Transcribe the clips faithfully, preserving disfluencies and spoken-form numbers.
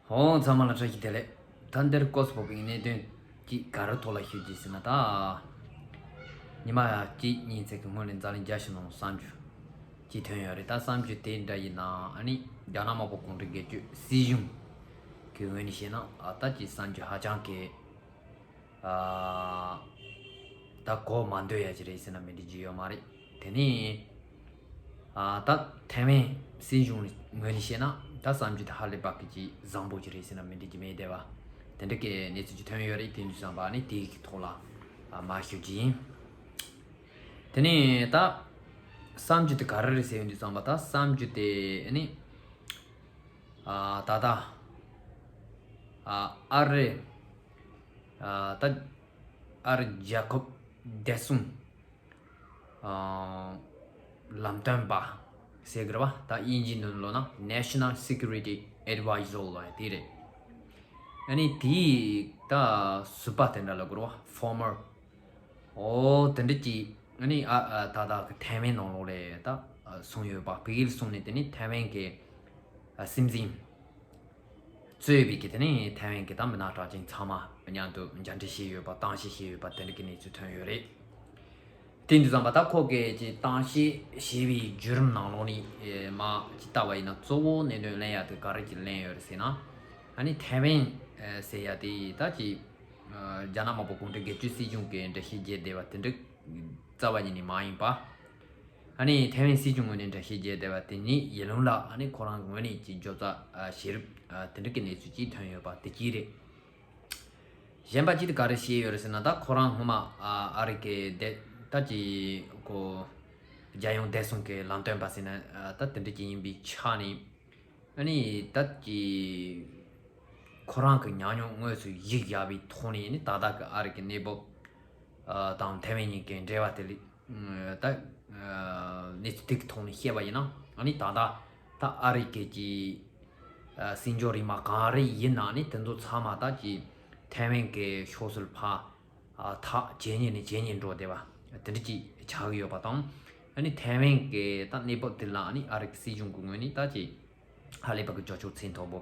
ཧོ། ཚང་མ་ལ་བཀྲ་ཤིས་བདེ་ལེགས། ད་འདིར་སྐོར་སུ་བབས་པའི་གནད་དོན་གཅིག་ག་རེ་ཐོག་ལ་ཞུ་རྒྱུ་ཟེར་ན། ད་ཉི་མ་གཅིག་གཉིས་ཙམ་གྱི་སྔོན་ལ་འཛམ་གླིང་རྒྱལ་སྤྱི་ནང་གསར་འགྱུར་གཅིག་ཐོན་ཡོད་རེད། ད་གསར་འགྱུར་དེ་འདྲ་ཡིན་ན་ཨ་ནི་རྒྱ་ནག་དམར་པོ་གུང་ཁྲན་སྒེར་གཅོད་སྲིད་གཞུང་གི་ངོས་ནས་བཤད་ན། ཨ་ད་ཅིག་གསར་འགྱུར་ཧ་ཅང་གི་ཨ་ད་གོ་མ་འདོད་ཡ་ཅིག་རེད་ཟེར་ན་མི་འགྲིག་རྒྱུ་ཡོད་མ་རེད། དེ་ནས་ཨ་ད་ཐའེ་ཝན་སྲིད་གཞུང་ངོས་ནས་བཤད་ན། ད་གསར་འགྱུར་དེ་ཧ་ལས་པ་གི་ཅིག་བཟང་པོ་ཅིག་རེད་ཟེར་ན་མི་འགྲིག་རྒྱུ་མེད་བསྡད་པ། དེ་འདྲ་གི་གནས་ཚུལ་ཅིག་ཐོན་ཡོད་རེད། དེ་འདྲ་བསམ་པ་ནི་དེའི་ཐོག་ལ་ཨ་མར་ཞུ་རྒྱུ་ཡིན། དེ་ནས་ད་གསར་འགྱུར་དེ་ག་རེ་རེད་ཟེར་ཡོང་དུས་ཙམ་པ། ད་གསར་འགྱུར་དེ་ནི་ཨ་ད་ད་ཨ་ཨ་རི་ཨ་ད་ཨ་རི་རྒྱལ་ཁབ་བདེ་སྲུང་ཨ་ལམ་སྟོན་པ་ཟེར་གི་རེད་པ། ད་དབྱིན་ཇིའི་ནང་ལོགས་ན་National Security Advisor ལབ་ཡ་དེ་རེད། ཨ་ནི་དེའི་ད་ཟུར་པ་དེ་འདྲ་ལབ་དགོས་རེད་པ། Former ཨོ་དེ་འདྲ་ཅིག་ཨ་ནི་ཨ་ཨ་ད་ད་གི་ཐའེ་ཝན་ནང་ལོགས་ལ་ད་ཨ་སོང་ཡོད་པ། ཕ་གིར་སོང་ནས་དེ་ནས་ཐའེ་ཝན་གི་ཨ་སྲིད་འཛིན་གཙོས་པའི་གི་དེ་ནས་ཐའེ་ཝན་གི་ད་མི་སྣ་གྲགས་ཅན་ཚང་མ་མཉམ་དུ་མཇལ་འཕྲད་བྱས་ཡོད་པ། གཏམ་བཤད་བྱས་ཡོད་པ་དེ་འདྲ་གི་གནས་ཚུལ་ཐོན་ཡོད་རེད། དེ་འདྲ་བསམ་པ། ད་ཁོ་གིས་ཅིག་གཏམ་བཤད་བྱས་པའི་བརྒྱུད་རིམ་ནང་ལོགས་ནས་ཨེ་མར་ཅིག་ལྟ་བ་ཡིན་ན། གཙོ་བོ་གནད་དོན་གླེང་ཡ་དེ་ག་རེ་ཅིག་གླེང་ཡོད་རེད་ཟེར་ན། ཨ་ནི་ཐའེ་ཝན་ཨེ་ཟེར་ཡ་དེ་ད་ཅིག་ཨ་རྒྱ་ནག་དམར་པོ་གུང་ཁྲན་སྒེར་གཅོད་སྲིད་གཞུང་གིས་འགྲེལ་བཤད་བརྒྱབ་བསྡད་པ་དེ་འདྲ་རྩ་བ་ཉིད་ནས་མ་ཡིན་པ། ཨ་ནི་ཐའེ་ཝན་སྲིད་གཞུང་ངོས་ནས་འགྲེལ་བཤད་བརྒྱབ་བསྡད་པ་དེ་ཉིད་ཡིན་ལུགས་ལ། ཨ་ནི་ཁོ་རང་ངོས་ནས་ཅིག་འགྱོད་བཤགས་ཨ་བྱེད་རིབ་ཨ་དེ་འདྲ་གི་གནས་ཚུལ་ཅིག་ཐོན་ཡོད་པ་དེ་གཅིག་རེད། གཞན་པ་གཅིག་དེ་ག་རེ་བཤད་ཡོད་རེད་ཟེར་ན། ད་ཁོ་རང་སྔོན་མ་ཨ་ཨ་རི་གི་བདེ་ད་ཅིག་ཁོ་རྒྱལ་ཡོངས་བདེ་སྲུང་གི་ལམ་སྟོན་པ་ཟེར་ན་ཨ་ད་དེ་འདྲ་ཅིག་ཡིན་པའི་ཆ་ནས། ཨ་ནི་ད་ཅིག་ཁོ་རང་གི་ཉམས་མྱོང་དངོས་སུ་གཞི་བཞག་པའི་ཐོག་ནས་ནི། ད་ལྟ་གི་ཨ་རི་གི་གནས་བབ་ཨ་དང་ཐའེ་ཝན་གཉིས་ཀྱི་འབྲེལ་བ་དེ་ལ་ད་ཨ་གནས་ཚུལ་དེ་གི་ཐོག་ནས་བཤད་པ་ཡིན་ན། ཨ་ནི་ད་ལྟ་ད་ཨ་རི་གི་ཅིག་ཨ་སྲིད་འབྱོར་རིན་མ་ག་རེ་ཡིན་ན་ནི་དེ་ཚོ་ཚང་མ་ད་ཅིག་ཐའེ་ཝན་གི་ཕྱོགས་སུ་ཕར་ཨ་ཐག་ཇེ་ཉེ་ནས་ཇེ་ཉེ་འགྲོ་བསྡད་པ་དེ་འདྲ་ཅིག་ཆགས་ཀྱི་ཡོད་པ་དང་། ཨ་ནི་ཐའེ་ཝན་གི་ད་གནས་བབ་དེ་ལ་ཨ་ནི་ཨ་རི་གི་སྲིད་གཞུང་གི་ངོས་ནས་ད་ཅིག་ཧ་ལས་པ་གི་རྒྱབ་སྐྱོར་ཚད་མཐོན་པོ་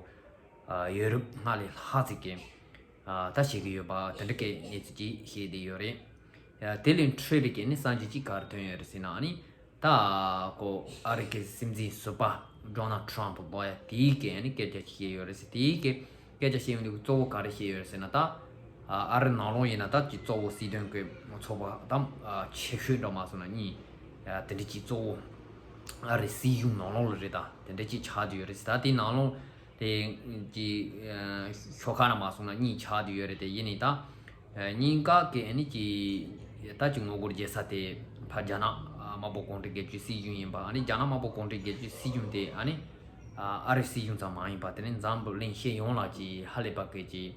ཨ་ཡོད་རིགས་སྔར་ལས་ལྷག་ཙམ་གི་ཨ་ད་བྱེད་ཀྱི་ཡོད་པ་དེ་འདྲ་གི་གནས་ཚུལ་ཅིག་བཤད་བསྡད་ཡོད་རེད། ཨ་དེ་ལས་འཕྲོས་པའི་གི་ནི་གསར་འགྱུར་ཅིག་ག་རེ་ཐོན་ཡོད་རེད་ཟེར་ན། ཨ་ནི་ད་ཁོ་ཨ་རི་གི་སྲིད་འཛིན་ཟུར་པ་ཌོ་ནལ་ཊམ་པ་ལབ་ཡ་དེའི་གི་ཨ་ནི་སྐད་ཆ་ཅིག་བཤད་ཡོད་རེད་ཟེར། དེའི་གི་སྐད་ཆ་བཤད་ཡོང་དུས་གཙོ་བོ་ག་རེ་བཤད་ཡོད་རེད་ཟེར་ན། ད་ཨ་ཨ་རི་ནང་ལོགས་ཡིན་ན་ད་ཅིག་གཙོ་བོ་སྲིད་དོན་གི་ཚོགས་པ་དང་ཨ་ཆེ་ཤོས་འདྲ་མ་སོང་ན་གཉིས་ཨ་དེ་འདྲ་ཅིག་གཙོ་བོ་ཨ་རི་སྲིད་གཞུང་ནང་ལོགས་ལ་རེད། ད་དེ་འདྲ་ཅིག་ཆགས་བསྡད་ཡོད་རེད་ཟེར། ད་དེ་ནང་ལོགས་དེ་ཅིག་ཨ་ཤོག་ཁག་འདྲ་མ་སོང་ན་གཉིས་ཆགས་བསྡད་ཡོད་རེད། དེ་ཡིན་ནའི་ད་ཨ་གཉིས་ཀ་གི་ཨ་ནི་ཅིག་ད་ཅིག་ངོ་རྒོལ་བྱེད་ས་དེ་ཕར་རྒྱ་ནག་ཨ་དམར་པོ་གུང་ཁྲན་སྒེར་གཅོད་སྲིད་གཞུང་ཡིན་པ། ཨ་ནི་རྒྱ་ནག་དམར་པོ་གུང་ཁྲན་སྒེར་གཅོད་སྲིད་གཞུང་དེ་ཨ་ནི་ཨ་ཨ་རི་སྲིད་གཞུང་ཙམ་མ་ཡིན་པ། དེ་ནི་འཛམ་བུ་གླིང་སྤྱི་ཡོངས་ལ་ཅིག་ཧ་ལས་པ་གི་ཅིག་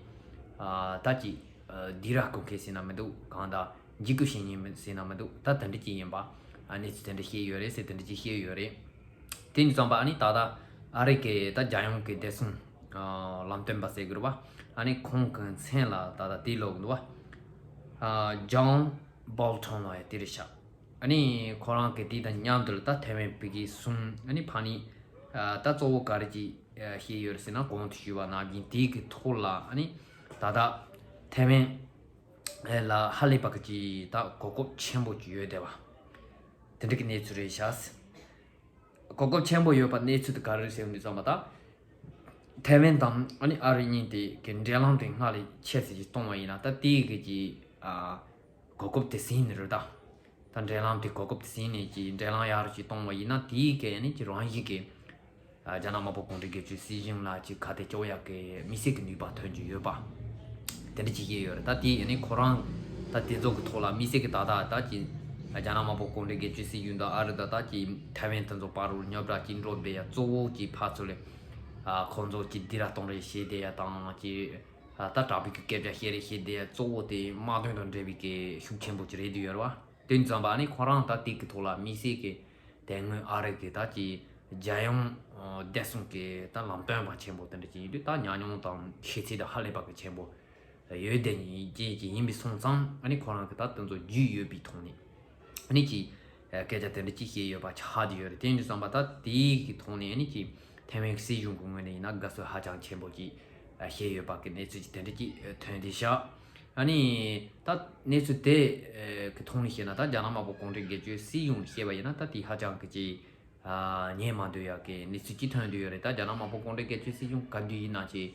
ཨ་ད་ཅིག་ཨ་སྡིགས་ར་བསྐུལ་མཁན་ཟེར་ན་མི་འདུག་གང་ལྟར་འཇིགས་སྐུལ་བྱེད་མཁན་ཟེར་ན་མི་འདུག་ད་དེ་འདྲ་ཅིག་ཡིན་པ། ཨ་གནས་ཚུལ་དེ་འདྲ་བཤད་ཡོད་རེད་ཟེར། དེ་འདྲ་ཅིག་བཤད་ཡོད་རེད། དེ་ནས་བརྩམས་པ་ཨ་ནི་ད་ལྟ་ཨ་རི་གི་ད་རྒྱལ་ཡོངས་ཀྱི་བདེ་སྲུང་ཨ་ལམ་སྟོན་པ་ཟེར་གི་རེད་པ། ཨ་ནི་ཁོང་གི་མཚན་ལ་ད་ལྟ་དེ་ལབ་གི་འདུག་པ། ཨ་ཇོན་བོལ་ཊོན་ལབ་ཡ་དེ་རེད་ཤག་ཨ་ནི་ཁོ་རང་གི་དེ་དང་མཉམ་དུ་ད་ཐའེ་ཝན་ཕ་གི་གསུམ་ཨ་ནི་ཕ་ནི་ཨ་ད་གཙོ་བོ་ག་རེ་ཅིག་ཨ་བཤད་ཡོད་རེད་ཟེར་ན། གོང་དུ་ཞུས་པ་ནང་བཞིན་དེ་གི་ཐོག་ལ་ཨ་ནི་ད་ལྟ་ཐའེ་ཝན་ལ་ཧ་ལས་པ་གི་ཅིག་ད་གོ་སྐབས་ཆེན་པོ་ཅིག་ཡོད་བསྡད་པ། དེ་འདྲ་གི་གནས་ཚུལ་རེད་ཤག་གོ་སྐབས་ཆེན་པོ་ཡོད་པ་གནས་ཚུལ་དེ་ག་རེ་རེད་ཟེར་ཡོང་དུས་ཙམ་པ། ད་ཐའེ་ཝན་དང་ཨ་ནི་ཨ་རི་གཉིས་དེ་གི་འབྲེལ་ལམ་དེ་སྔར་ལས་ཆེ་ཙམ་ཅིག་གཏོང་བ་ཡིན་ན། ད་དེའི་གི་ཅིག་ཨ་གོ་སྐབས་དེ་ཟིན་ནི་རེད་ད། ད་འབྲེལ་ལམ་དེ་གོ་སྐབས་དེ་ཟིན་ནས་ཅིག་འབྲེལ་ལམ་ཡག་རུ་ཅིག་གཏོང་བ་ཡིན་ན། དེའི་གི་ཨ་ནི་ཅིག་རང་བཞིན་གི་ཨ་རྒྱ་ནག་དམར་པོ་གུང་ཁྲན་སྒེར་གཅོད་སྲིད་གཞུང་ལ་ཅིག་ཁ་གཏད་གཅོག་ཡག་གི་དམིགས་བསལ་གྱི་ནུས་པ་ཐོན་གྱི་ཡོད་པ། དེ་འདྲ་ཅིག་བཤད་ཡོད་རེད། ད་དེ་ཡིན་ནའི་ཁོ་རང་ད་དེ་ཚོ་གི་ཐོག་ལ་དམིགས་བསལ་གྱི་ད་ལྟ་ད་ཅིག་རྒྱ་ནག་དམར་པོ་གུང་ཁྲན་སྒེར་གཅོད་སྲིད་གཞུང་དང་ཨ་རི་དང་ད་ཅིག་ཐའེ་ཝན་དེ་ཚོ་བར་རུ་རྙོག་དྲ་ཅིག་འགྲོ་བསྡད་ཡ་གཙོ་བོ་ཅིག་ཕར་ཚུར་ལ་ཨ་ཁོང་ཚོ་ཅིག་སྡིགས་ར་གཏོང་རེས་བྱེད་བསྡད་ཡ་དང་། ཅིག་ཨ་ད་དྲག་པོའི་གི་སྐད་ཆ་བཤད་རེས་བྱེད་བསྡད་ཡ་གཙོ་བོ་དེ་དམག་དོན་དང་འབྲེལ་བའི་གི་ཤུགས་ཆེན་པོ་ཅིག་རེད་བསྡད་ཡོད་རེད་བ། དེ་ཙམ་པ་ནི་ཁོ་རང་ད་དེ་གི་ཐོག་ལ་དམིགས་བསལ་གྱི་དེ་སྔོན་ཨ་རི་གི་ད་ཅིག་རྒྱལ་ཡོངས་ཨ་བདེ་སྲུང་གི་ད་ལམ་སྟོན་པ་ཆེན་པོ་དེ་འདྲ་ཅིག་ཡིན་དུས། ད་ཉམས་མྱོང་དང་ཤེས་ཚད་ད་ཧ་ལས་པ་གི་ཆེན་པོ་ཡོད་དེ་ཉིད་ཅིག་ཡིན་པའི་སོང་ཙང་། ཨ་ནི་ཁོ་རང་གི་ད་དེ་ཚོ་རྒྱུས་ཡོད་པའི་ཐོག་ནས་ཨ་ནི་ཅིག་ཨ་སྐད་ཆ་དེ་འདྲ་ཅིག་བཤད་ཡོད་པ་ཆགས་བསྡད་ཡོད་རེད། དེ་ཙམ་པ་ད་དེ་གི་ཐོག་ནས་ཨ་ནི་ཅིག་ཐའེ་ཝན་གི་སྲིད་གཞུང་གི་ངོས་ནས་ཡིན་ན་དགའ་བསུ་ཧ་ཅང་ཆེན་པོ་ཅིག་ བཤད་ཡོད་པ་གི་གནས་ཚུལ་ཅིག་དེ་འདྲ་ཅིག་ཐོན་བསྡད་ཤག་ཨ་ནི་ད་གནས་ཚུལ་དེ་གི་ཐོག་ནས་བཤད་ན། ད་རྒྱ་ནག་དམར་པོ་གུང་ཁྲན་སྒེར་གཅོད་སྲིད་གཞུང་ནས་བཤད་པ་ཡིན་ན། ད་དེ་ཧ་ཅང་གི་ཅིག་ཉན་མ་འདོད་ཡག་གི་གནས་ཚུལ་ཅིག་ཐོན་བསྡད་ཡོད་རེད། ད་རྒྱ་ནག་དམར་པོ་གུང་ཁྲན་སྒེར་གཅོད་སྲིད་གཞུང་ག་དུས་ཡིན་ན་ཅིག་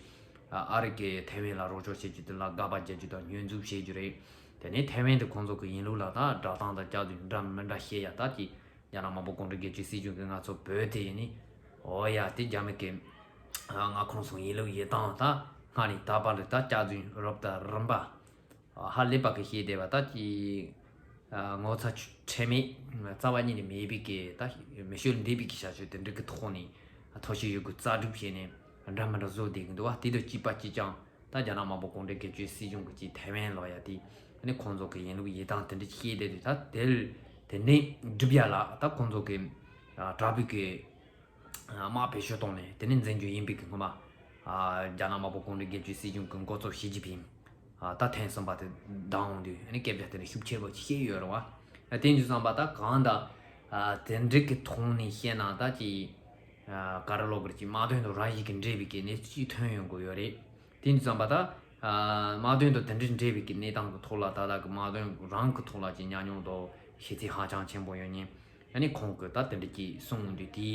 ཨ་རི་གིས་ཐའེ་ཝན་ལ་རོགས་སྐྱོར་བྱེད་རྒྱུ་དེ་ལ་དགག་པ་རྒྱག་རྒྱུ་དང་སྙོན་འཛུགས་བྱེད་རྒྱུ་རེད། དེ་ནས་ཐའེ་ཝན་དེ་ཁོང་ཚོ་གི་ཡིན་ལུགས་ལ་ད་སྒྲ་གདངས་དང་སྐྱག་རྫུན་འདྲ་མི་འདྲ་བཤད་ཡ། ད་ཅིག་རྒྱ་ནག་དམར་པོ་གུང་ཁྲན་སྒེར་གཅོད་སྲིད་གཞུང་གིས་ང་ཚོ་བོད་དེ་ཡིན་ནི། འོ་ཡ། དེ་རྒྱ་མི་གི་མངའ་ཁོངས་སུ་ཡིན་ལུགས་ཡིན་སྟངས། ད་སྔ་ནས་ད་བར་དུ་ད་སྐྱག་རྫུན་རབ་དང་རིམ་པ་ཧ་ལས་པ་གི་བཤད་བསྡད་པ། ད་ཅིག་ངོ་ཚ་ཁྲེལ་མེད་རྩ་བ་ཉིད་ནས་མེད་པའི་གི། ད་མི་ཤོད་འདས་པའི་གི་བྱ་སྤྱོད་དེ་འདྲ་གི་ཐོག་ནས་ཐོར་ཞིག་ཡོད་དགུ་རྩ་སྒྲུབ་བྱས་ནས་འདྲ་མི་འདྲ་བཟོ་བསྡད་གི་འདུག་བ། དེ་དང་གཅིག་པ་གཅིག་རྐྱང་། ད་རྒྱ་ནག་དམར་པོ་གུང་ཁྲན་སྒེར་གཅོད་སྲིད་གཞུང་གི་ཅིག་ཐའེ་ཝན་ལ་ཡ་དེ་ནི་ཁོང་ཚོ་གི་ཡིན་ལུགས་ཡིན་སྟངས་དེ་འདྲ་བཤད་བསྡད་དུས། ད་དེ་དེ་ནས་སྒྲུབ་ཡ་ལ་ད་ཁོང་ཚོ་གི་དྲག་པོའི་གི་དམག་བེད་སྤྱོད་བཏང་ནས་དེ་ནས་འཛིན་རྒྱུ་ཡིན་པའི་གི་སྔོན་མ། རྒྱ་ནག་དམར་པོ་གུང་ཁྲན་སྒེར་གཅོད་སྲིད་གཞུང་གི་འགོ་གཙོ་ཞི་ཅིན་ཕིང་ད་ཐེངས་གསུམ་པ་དེ་བདམས་འོང་དུས་ནི་སྐད་ཆ་དེ་འདྲ་ཤུགས་ཆེ་པོ་ཅིག་བཤད་ཡོད་རེད་བ། དེ་འདྲ་བསམ་པ་ད་གང་ལྟར་དེ་འདྲ་གི་ཐོག་ནས་བཤད་ན། ད་ཅིག་ག་རེ་ལབ་དགོས་རེད། ཅིག་དམག་དོན་དང་རང་བཞིན་གྱི་འབྲེལ་བའི་གི་གནས་ཚུལ་ཅིག་ཐོན་ཡོང་གི་ཡོད་རེད། དེ་འདྲ་བསམ་པ་ད་དམག་དོན་དང་དེ་འདྲ་འབྲེལ་བའི་གི་གནས་སྟངས་ཀྱི་ཐོག་ལ། ད་ལྟ་གི་དམག་དོན་རང་གི་ཐོག་ལ་ཅིག་ཉམས་མྱོང་དང་ཤེས་ཚད་ཧ་ཅང་ཆེན་པོ་ཡོད་མཁན། ཨ་ནི་ཁོང་གིས་ད་དེ་འདྲ་ཅིག་གསུངས་འདུག་དེ་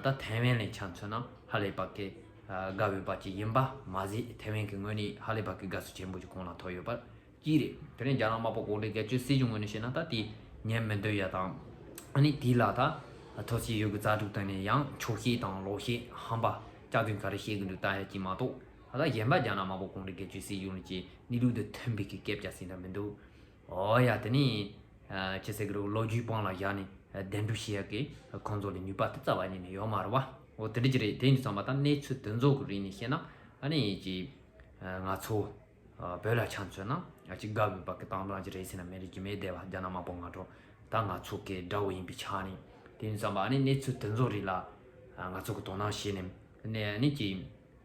ད་ཐའེ་ཝན་ལ་ཆ་མཚོན་ན་ཧ་ལས་པ་གི་དགའ་འོས་པ་ཅིག་ཡིན་པ་མ་ཟད། ཐའེ་ཝན་གི་ངོས་ནས་ཧ་ལས་པ་གི་དགའ་བསུ་ཆེན་པོ་ཅིག་ཁོང་ལ་ཐོབ་ཡོད་པ་གཅིག་རེད། དེ་ནས་རྒྱ་ནག་དམར་པོ་གུང་ཁྲན་སྒེར་གཅོད་སྲིད་གཞུང་ངོས་ནས་བཤད་ན། ད་དེ་ཉན་མི་འདོད་ཡ་དང་། ཨ་ནི་དེ་ལ་ད་ཐོར་ཞིག་ཡོད་དགུ་རྩ་སྒྲུབ་བཏང་ནས་ཡང་འཁྱོག་བཤད་དང་ལོག་བཤད། ཧམ་པ་སྐྱག་རྫུན་ག་རེ་བཤད་གི་འདུག་ལྟ་ཡ་ཅིག་མ་གཏོགས། ད་གཞན་པ་རྒྱ་ནག་དམར་པོ་གུང་ཁྲན་སྒེར་གཅོད་སྲིད་གཞུང་ལ་ཅིག་གནས་ལུགས་དང་མཐུན་པའི་གི་སྐད་ཆ་ཟེར་ན་མི་འདུག་འོ་ཡ། དེ་ནི་ཅི་ཟེར་གི་རེད། ལོ་རྒྱུས་དཔང་ལ་བཞག་ནས་གདན་འདྲེན་བྱེད་ཡ་གི་ཁོང་ཚོ་ལ་ནུས་པ་དེ་རྩ་བ་ཉིད་ནས་ཡོད་མ་རེད་བ། འོ་དེ་འདྲ་ཅིག་རེད། དེ་འདྲ་བསམ་པ་ད་གནས་ཚུལ་དེ་ཚོ་གི་རིགས་ནས་བཤད་ན། ཨ་ནི་ཅིག་ང་ཚོ་བོད་ལ་ཆ་མཚོན་ན་ཅིག་དགའ་འོས་པ་གི་གཏམ་རང་ཅིག་རེད་ཟེར་ན་མི་རེད། རྒྱུ་མེད་བསྡད་པ། རྒྱ་ནག་དམར་པོ་སྔ་དྲོ་ད་ང་ཚོ་གི་དགྲ་བོ་ཡིན་པའི་ཆ་ནས། དེ་འདྲ་བསམ་པ་ཨ་ནི་གནས་ཚུལ་དེ་ཚོ་རིགས་ལ་ང་ཚོ་གི་དོ་སྣང་བྱས་ནས་ནས་ཨ་ནི་ཅིག་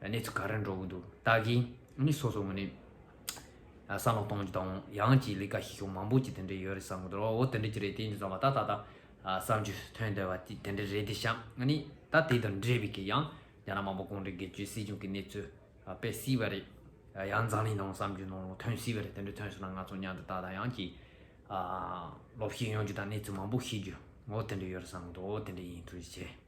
གནས་ཚུལ་ག་རེ་འགྲོ་གི་འདུག་ལྟ་གི། ནི་སོ་སོ་ངོས་ནས་བསམ་བློ་གཏོང་རྒྱུ་དང་། ཡང་ཅིག་ལས་ཀ་ཤེས་ཤོག་མང་པོ་ཅིག་དེ་འདྲ་ཡོད་རེད་བསམ་གི་འདུག་འོ་དེ་འདྲ་ཅིག་རེད། དེ་འདྲ་བསམ་པ་ད་ད་ད་བསམ་རྒྱུ་ཐོན་བསྡད་པ་དེ་དེ་འདྲ་རེད་དེ་བཞག་ཨ་ནི་ད་དེ་དང་འབྲེལ་བའི་གི་ཡང་རྒྱ་ནག་དམར་པོ་གུང་ཁྲན་སྒེར་གཅོད་སྲིད་གཞུང་གི་གནས་ཚུལ་དཔེ་སྲིད་པ་རེད། ཡང་འཛམ་གླིང་ནང་བསམ་རྒྱུ་ནང་ལ་ཐོན་སྲིད་པ་རེད། དེ་འདྲ་ཐོན་སོང་ན་ང་ཚོ་མཉམ་དུ་ད་ད་ཡང་ཅིག་ལོག་བཤད་ཡོང་རྒྱུ་དང་གནས་ཚུལ་མང་པོ་ཤེས་རྒྱུ། འོ་དེ་འདྲ་ཡོད་རེད་བསམ་གི་འདུག་འོ་དེ་འདྲ་ཡིན། ཐུགས་རྗེ་ཆེ།